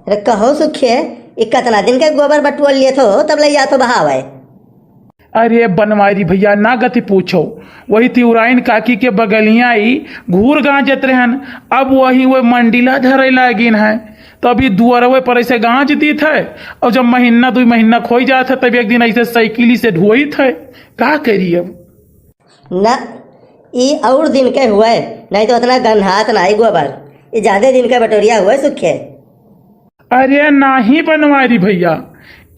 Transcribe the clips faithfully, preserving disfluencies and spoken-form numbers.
अरे कहो सुखे, ई कतना दिन के गोबर बटुआ लिए थो, तब ले जात हो बहावे? अरे बनवारी भइया, ना गति पूछो, वही तिउराइन काकी के बगलिया ई घूर गांजत रहन। अब वही वो मंडिला धरे लागिन है, तो अभी दुअरवे पर ऐसे गांज दीत है, और जब महीना दुई महीना खोई जात है, तब एक दिन ऐसे साइकिली से ढोइत है। का करी अब? ना, ई और दिन के हुए, नहीं तो उतना गन्हात नाई गोबर। ई ज्यादे दिन के बटोरिया हुए सुखे। अरे नाही बनवारी भइया,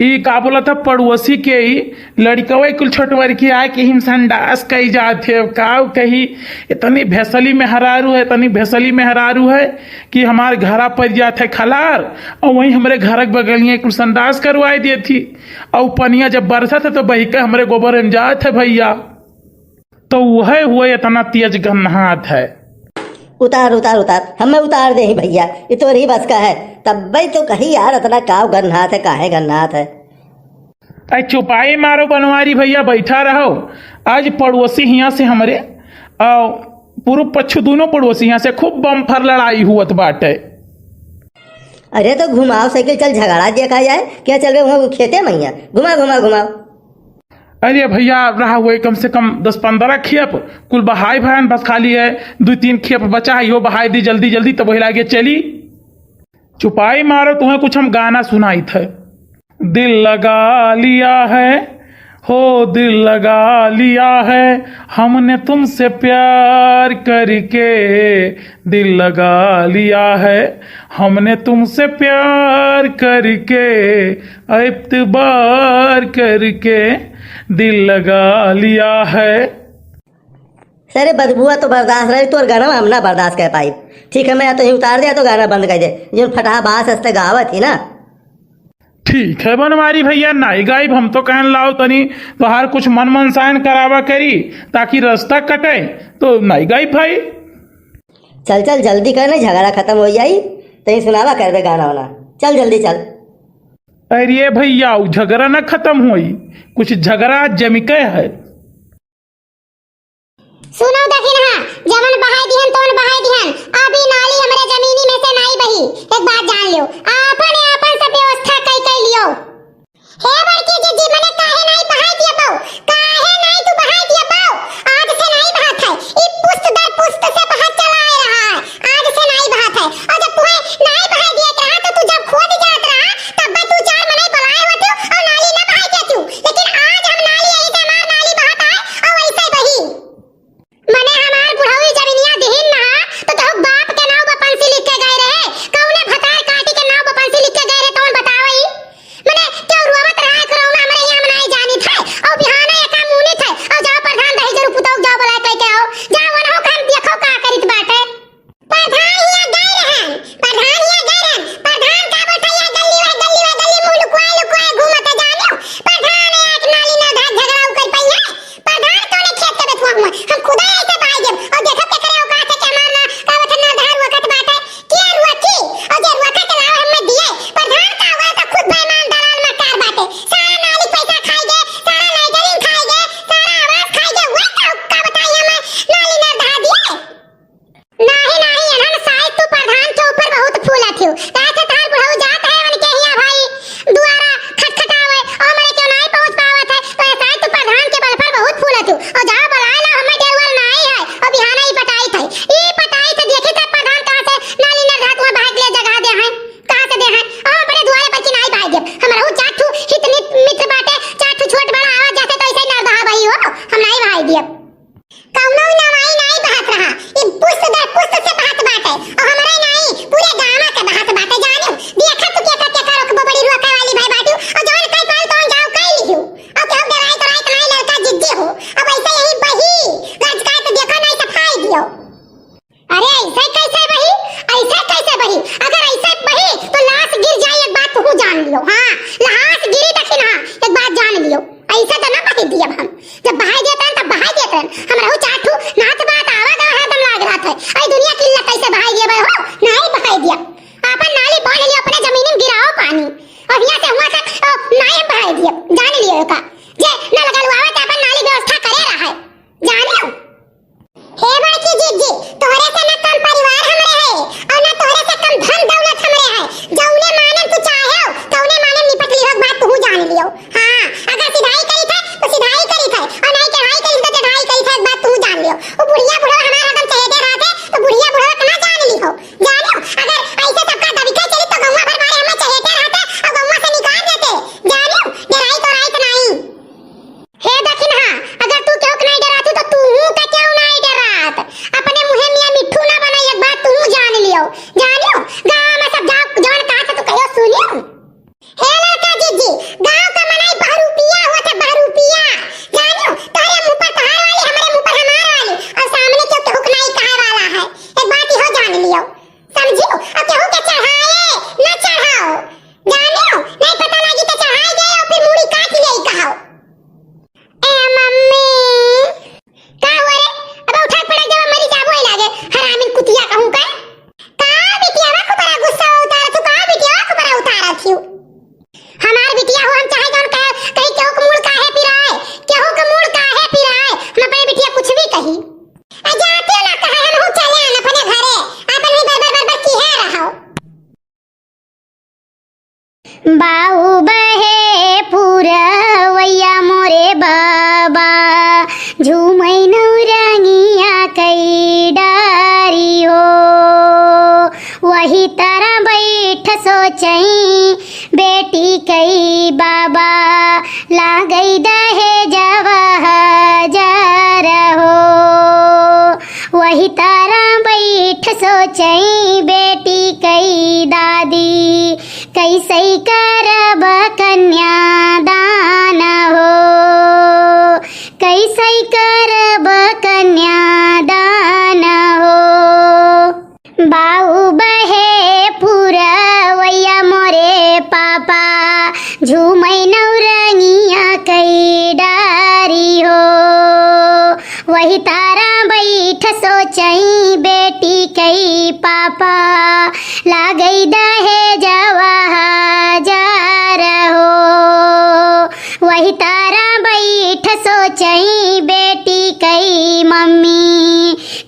ई का बोला था, पड़ोसी के ई लड़िकवे कुल छोटवर के आए कि हम संडास कई जात है। अब का कही, इतनी भेसली मेहरारू है, इतनी भेसली मेहरारू है कि हमार घरा पर जात है खलार, और वहीं हमरे घर के बगलिया कुल संडास करवाए देत ही। और पनिया जब बरसत है तो बही के हमरे गोबर में जात है भइया। तो वह हुए इतना तेज गन्हात है। उतार, उतार, उतार, हमें उतार दे ही भइया, ये तोर ही बस का है। तब भाई तो कही यार, इतना काव गन्हात है, काहे गन्हात है? ऐ चुपाई मारो बनवारी भइया, बैठा रहो। आज पड़ोसी हियाँ से हमरे, आ, पूर्व पच्छु दोनों पड़ोसी हियाँ से खूब बम्फर लड़ाई हुअत बाटे। अरे तो घुमाओ साइकिल, चल झगड़ा दिया का जाए, क्या चल रहे वहाँ खेते में हियाँ? घुमा, घुमा, घुमाओ। अरे भइया, अब रहा हुए कम से कम दस पन्द्रह खेप, कुल बहाई भयन, बस खाली है दुई तीन खेप बचा है, यो बहाई दी जल्दी जल्दी, तब वही लागे चली। चुपाई मारो, तुम्हें कुछ हम गाना सुनाई थे। दिल लगा लिया है, हो दिल लगा लिया है, हमने तुमसे प्यार करके, दिल लगा लिया है, हमने तुमसे प्यार करके, एतबार करके, दिल लगा लिया है। सरे बदबुआ तो बर्दाश्त रही, तोर गाना हम ना बर्दाश्त कर पाई। ठीक है, मैं या तो ही उतार दे, या तो गाना बंद कर दे। जिन फटाहा बास हंसते गावत ही ना। ठीक है बनवारी भइया, नाई गाइब। हम तो कहन लाओ तनी तोहार कुछ मन मनसायन करावा करी, ताकि रास्ता कटे, तो नाई गाइब भाई। चल चल जल्दी कर, नहीं झगड़ा खत्म हो जाई, तहीं सुनावा करबे गाना वाना। चल जल्दी चल। अरे भइया, उ झगड़ा ना खत्म होई, कुछ झगड़ा जमिके है। सुनो दखिनहा, जवन बहाई दिहन तवन बहाई दिहन, अभी नाली हमरे जमीनी में से नाई बही। एक बात जान लियो, आपन आपन सब व्यवस्था कई कई लियो। हे बड़की जीजी, मने काहे नाई बहाई दिया बाऊ? काहे नाई तू बहाई दिया बाऊ? आज से नाई बहात है, ई पुस्त दर पुस्त से बहात चला आ रहा है। आज से नाई बहात है। और जब तुहे नाई बहाई दिया रहा तो तू जब खोद जात रहा, तब तू चार मनई बुलाए होतू और नाली ना बहाई देतू। लेकिन आज हम नाली यही से हमार नाली बहात है और वैसे बही। मने हमार बुढ़ऊ जमीनिया दिहिन ना, तो तोहक बाप के नाव बपंसी लिख के गए रहे, कौने भतार काटी के नाव बपंसी लिख के गए रहे, तौन बतावई। मने क्यों रोवत रहा है, कोरोना हमरे यहाँ मनाई जानी थे, और बिहाने एका मुनी थे, और जाओ प्रधान दही जरूर पुतौक जाओ बुलाए कह के आओ, जाओ वनहो के हम देखो का करित बाटे। प्रधान हिया गए रहन, प्रधान हिया गए रहन, प्रधान का बोलता है गल्ली वह गल्ली वह गल्ली मुंह लुकवाए लुकवाए घूमत है जानियो। प्रधान एक नाली ना धार झगड़ा कर पाई है। प्रधान कौने खेत के बेथुआ हुआ? हम खुदा ऐसे बहाई देब और देखब के करे औकात है कि हमार ना का बता ना धार वकत बात है। के रुआ की और जे रुआ के लाओ हमें दिए। प्रधान का हुआ तो खुद बेईमान दलाल मक्कार बाटे। सारा नाली पैसा खाई गए, सारा लाइटरिंग खाई गए, सारा आवास खाई गए। वह का, का बताई हमें नाली ना धार दिए। नाही, नाही, एनहन साइज तू प्रधान के ऊपर बहुत फूलत हियो। काहे से तहार बुढ़ऊ जात है उनके हिया भाई दुआरा खटखटावे, और मने क्यों नाही पहुँच पावत है, तो ये साइज तू प्रधान के बल पर बहुत फूलत हियो। और जाओ बुलाए ला, हमें डेरुअल नाही है, और बिहाना ई पटाई थे, ई पटाई थे, देखी थे प्रधान कहाँ से नाली नर धात वहाँ बहाई के लिए जगह दे हैं, कहाँ से दे हैं, और अपने दुआरे पर की नाही बहाई देब। हमरा वो चार ठू हित मित-, मित्र बाटे, चार ठू छोट बड़ा आवा जाते तो ऐसे ही नर दहा बही हो, हम नाही बहाई देब। कौनो नवाई नाई बहत रहा, ई पुस्त दर पुस्त से बहत बाटे। और हमरे नाई, पूरे गांव के बहत बाटे। जानियो, देखा तू के का, के का रोकबो, बड़ी रोके वाली भाई बाटियो। और जौन कई पाल तौन जाओ कई लिहियो। और केहू डराई कराई तो नाई लड़का जिद्दी हो। अब ऐसे यही बही, राजकाज तो देखो नाई सफाई दियो। अरे ऐसे कैसे बही, ऐसे कैसे बही? अगर ऐसे बही तो लाश गिर जाई, एक बात तू जान लियो। हाँ, लाश गिरी तखिन, हाँ, एक बात जान लियो। ऐसे तो ना बहाई दियब हम। जब बहाई देत रहन, तब बहाई देत रहन। हम रहू चार ठू नात बात आवा गवा हरदम लाग रहत है। ऐ दुनिया किल्ला कैसे बहाई दियब हो? नाई बहाई दियब। आपन नाली बांध लियो, अपने जमीन में गिराओ पानी। और हियां से हुआं से, ओ, नाई हम बहाई दियब। जान लियो का। जे नल गलवावे ते अपन नाली व्यवस्था करे रहा है। जानियो। हे बड़की जिज्जी, तोहरे से ना कम परिवार हमरे है और ना तोहरे से कम धन दौलत हमरे है। जौने माने बाऊ बहे पुरवैया मोरे बाबा, झूमै नौरंगिया कै डारी हो। वही तरह बैठ सोचै बेटी कै बाबा, लागै दहेजवा हजार हो। वही तरह बैठ सोचै बेटी कै दादी, कैसै करब कन्यादान हो, कैसै करब कन्यादान हो। बाऊ बहे पुरवैया मोरे पापा, झूमै नौरंगिया कै डारी हो। वही तारा बैठ सोचै बेटी कै पापा, लागै दहेजवा हजार हो। वही तारा बैठ सोचै बेटी कै मम्मी,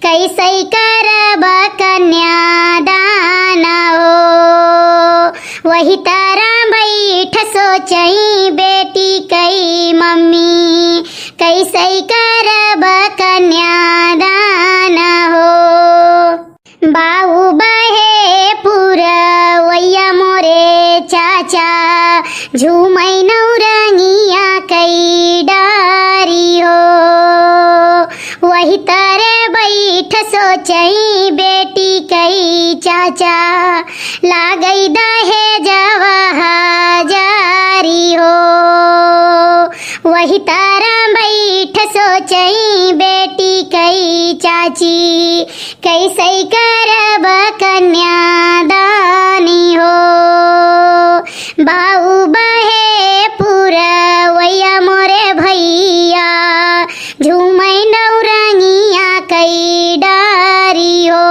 कैसै करब कन्यादान हो। वही तारा बैठ सोचै बेटी कै मम्मी, कैसै करब कन्यादान हो। बाऊ बहे पुरवैया मोरे चाचा, झूमै नौरंगिया कै डारी हो। वही तरे बैठ सोचै बेटी कै चाचा, लागै दहेजवा हजारी हो। वही तारा बैठ सोचै बेटी कै चाची, कैसै करब कन्यादानी हो। बाऊ बहे पुरवैया मोरे भैया, झूमै नौरंगिया कै डारी हो।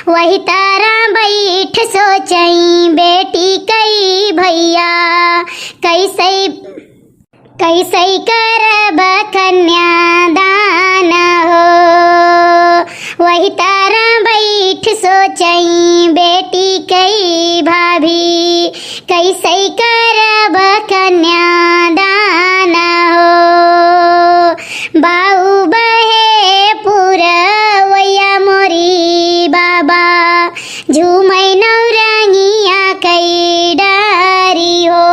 वही तारा बैठ सोचै बेटी कै भैया, कैसै, कैसै करब कन्यादान हो। वही तारा बैठ सोचै बेटी कै भाभी, कैसै करब कन्यादान हो। बाऊ बहे पुरवैया मोरी बाबा, झूमै नौरंगिया कै डारी हो।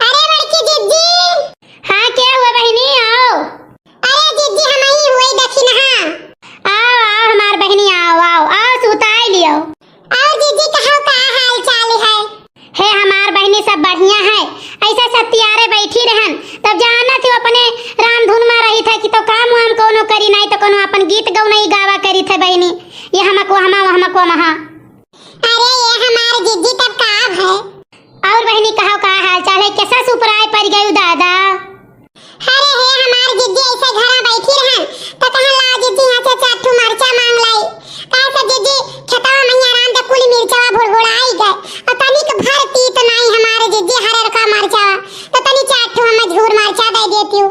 अरे बड़की जिज्जी। हाँ, के हुए बहिनी, आओ। अरे जिज्जी, हमही हुए दखिनहा। आओ, आओ हमार बहिनी, आओ, आओ, आओ, सुताई लियो। और जिज्जी, कहो का हाल चाल है? हे हमार बहिनी, सब बढ़िया है। ऐसे सतियारे बैठी रहन, तब जानत हो अपने राम धुन मा रहित है कि तो काम वाम कोनो करी नाई तो कोनो अपन गीत गौनई गावा करित है बहिनी, ये हमको हमा, वो हमको महा। अरे ये हमार जिज्जी, तब का है? और बहिनी, कहो का हाल चाल है? कैसा सुपराय पड़ गयू दादा? अरे हे हमार जिज्जी, ऐसे घरा बैठी रहन, त कहन ला जिज्जी, यहाँ से चार ठो मरचा मांग लाई। काहे से जिज्जी, खेतवा में यहाँ राम के कुल मिर्चवा भुड़भुड़ाई गए, और तनिक भर तीत नाई हमारे जिज्जी, हरर का मरचा, तो तनी चार ठो हमें झूर मरचा दे देती हूँ।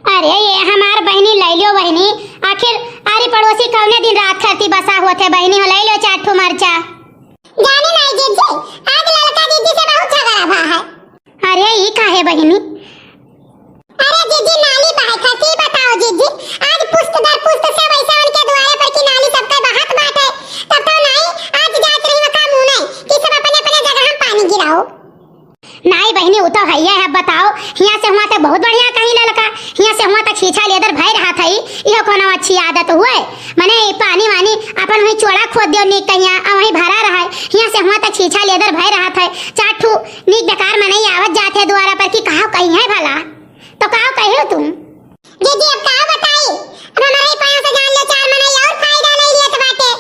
अरे ये हमार बहिनी, लै लियो बहिनी, आखिर आरी पड़ोसी कौने दिन रात खरती बसा होत है बहिनी हो, लै लियो चार ठो मरचा। जानी नाई जिज्जी, आज ललका जिज्जी से बहुत झगड़ा भा है। अरे ई काहे बहिनी? अरे जिज्जी, नाली बहाई था, ती बताओ जिज्जी, आज पुस्त दर पुस्त सब ऐसा उनके दुआरे पर की नाली सबके बहात बाटे, तब तो नाई आज जात रही वखा मुँह नहीं कि सब अपने अपने जगह हम पानी गिराओ। नाई बहिनी, उ तो हइये है, बताओ, हियाँ से हुआँ तक बहुत बढ़िया कहीं ललका, हियाँ से हुआँ तक छीछा लेदर भय रहा था, इहो कोनो अच्छी आदत हुए? मने ई पानी वानी अपन वहीं चोड़ा खोद दियो नीक कहिया, आ वहीं भरा रहा है, हियाँ से हुआँ तक छीछा लेदर भय रहा था, चार ठू नीक बेकार मनई आवत जात है दुआरा पर कि कहा कहीं है भला, तो का कहे हो तुम? जिज्जी, अब का बताई, अब हमारे पाँव से जान लो, चार मनई और फायदा नहीं लेत बाटे,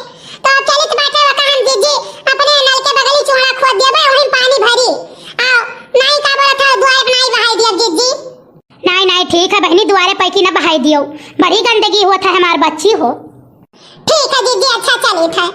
तो अब चलित बाटे, वो कहन जिज्जी, अपने नल के बगली चूहा खोद देबे, वहीं पानी भरी। आओ, नाई का बोलत है, दुआरे पे नाई बहाई दियो जिज्जी। नाई, नाई, ठीक है बहिनी, दुआरे पैकी न बहाई दियो, बड़ी गंदगी होत है हमार बच्ची हो। ठीक है जिज्जी, अच्छा चलित है।